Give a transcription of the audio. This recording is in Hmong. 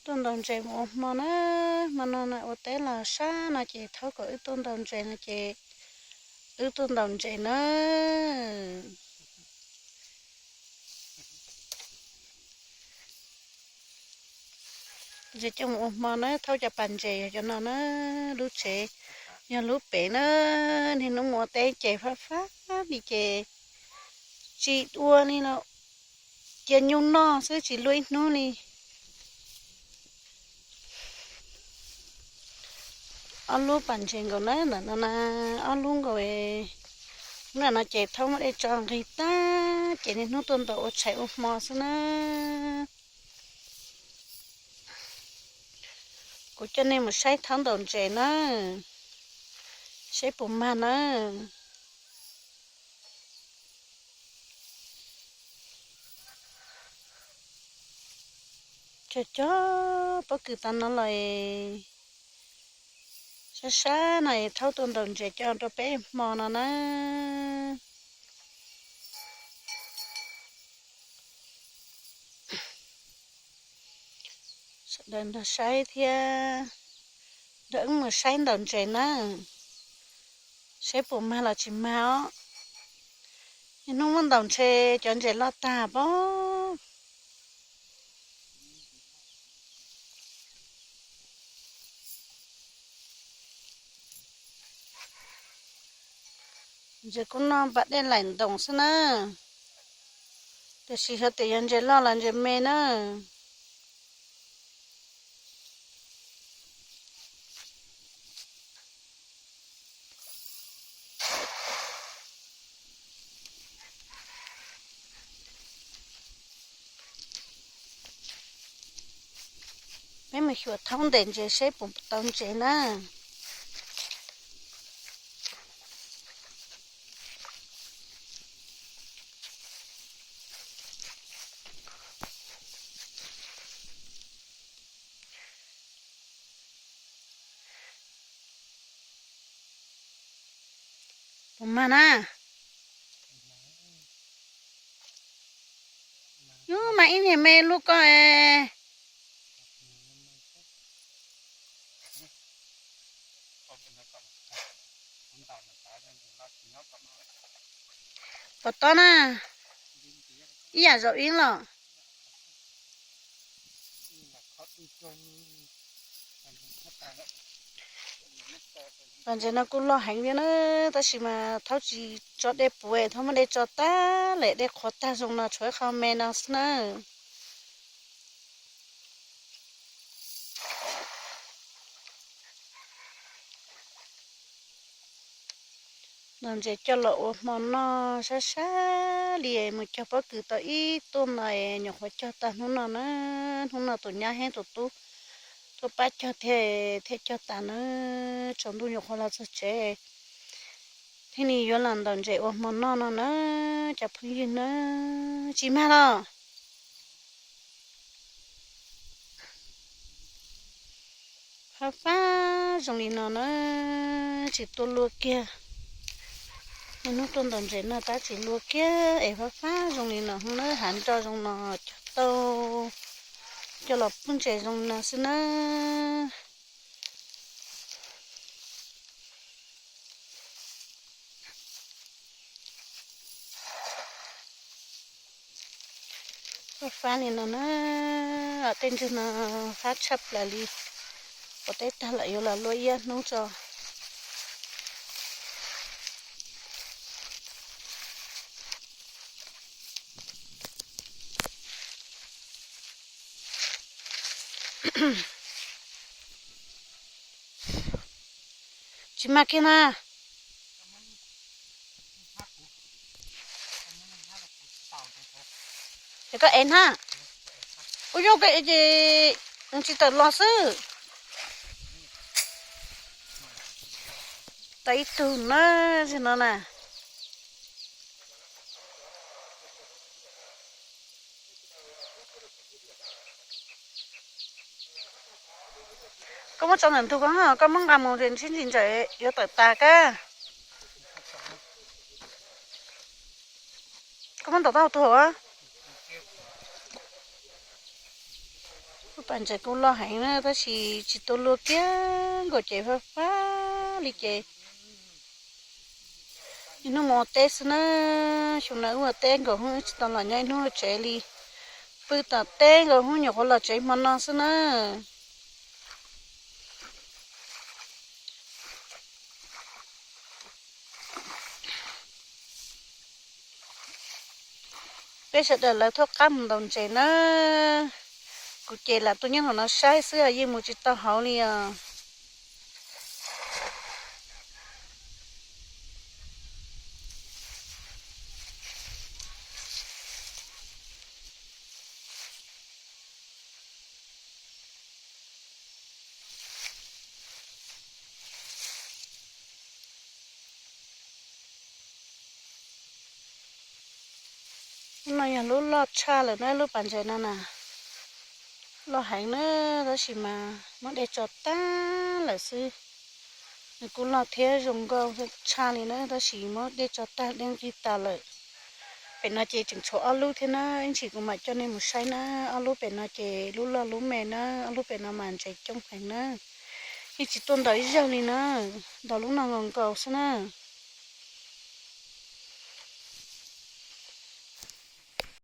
Tuaj ntaus ntses mus ua hmo na, hmo no na ua teb los sab no ces thaub kom wb tuaj ntaus ntses no ces wb tuaj ntaus ntses na. Ntses coj mus ua hmo na, thaub cov pas ntses yog cov no na, lub tsev yog lub pem na, niaj hnub mus ua teb ces fab fab li ces tsis ua li no, cia nyuj noj xwb tsis luaj ib hnub li. Ob lub pas ntses nkaus na, ntawm no na, ob lub nkaus. Hnub no ces thaub muab dej tso nqig tag ces niaj hnub tuaj ntaus ua tshais ua hmo xwb na. Kuv coj nej mus saib thaub ntaus ntses na, saib puas mag na. Cog cog pob kws tas no los, sab sab no thaub tuaj ntaus ntses coj rau peb hmo no na. Sawv daws nrog saib thiab, nrog wb mus saib ntaus ntses na, saib puas mag los tsis mag os. Niaj hnub muab ntaus ntshe cov ntses loj tag pob. Ntses kuj noj npam dej laim ntoos xwb na, tiam sis xyov tias yog ntses loj los ntses me na. Peb mus xyuas thaub ntes ntses seb puas tau ntses na. Puas mag na? Yus mas ib niag me lub ko es. Pom tob na, ib yam zaum ib los. Pas ntses no kuj loj heev thiab na, tab sis mas thaub tsis tso dej puv, thaub muab dej tso tag lawm, dej qhuav tag zoo no tshuav ib qho me no xwb na. Ntaus ntses coj los ua hmo noj sab sab li, mus cog pob kws tau ib tuj no es nyuam qhuav cog tag hnub no na. Hnub no tus nyab thiab tus tub tuaj pab cog thiaj thiaj cog tas na. Tsaus ntuj nyuam qhuav los txog tsev thiaj li yuav los ntaus ntses ua hmo noj no na, cov phooj ywg na. Tsis mag los? Fab fab zoo li no na, tsis tuaj luaj kiag. Niaj hnub tuaj ntaus ntses no tab tsis luaj kiag es fab fab zoo li no na, hav nroj zoo no cog tau coj los pub ntses zoo no xwb na. Fab fab li no na, tej ntsug no fab tshaj plaws li. Ua teb tag lawm yuav los luaj ib hnub tso. Tsis mag kiag na. Es koj ev na. Ua yog koj ev ces tsis tawm los xwb. Tau ib tug na, tsis no na. Koj muab tso ntawm ntug ko, koj muab nqa mus ces ntsib ntsis ntsaws yuav tawm tas kab. Koj muab ntaus taub hau tuag a. Lub pas ntses kuj loj heev na tab sis tsis tau luaj kiag nkaus ces fab fab li ces ib hnub mus ua teb xwb na. Xyoo no wb ua teb nkaus hnub wb tsis tau los nyob ib hnub tsev li. Pw tom teb nkaus hnub nyuam qhuav los tsev hmo no xwb na. Peb sawv daws lawv thauj qab mus ntaus ntses na. Kuv ces lam tuaj nyob hauv no saib xwb yeej mus tsis tau hauv li os. Lub no yog lub loj tshaj lawm na, lub pas ntses no na. Loj heev na, tab sis mas muab dej tso tag lawm xwb. Nws kuj loj thiab zoo nkauj tshaj li na, tab sis muab dej tso tag dej nqig tas lawm. Pem no ces tseem tshuav ob lub thiab na, ib ntsis kuv mam coj nej mus saib na. Ob lub pem no ces lub loj lub me na, ob lub pem no mas ntses coob heev na. Yeej tsis tuaj ntaus ib zaug li na, ntaus lub no nkaus nkaus xwb na.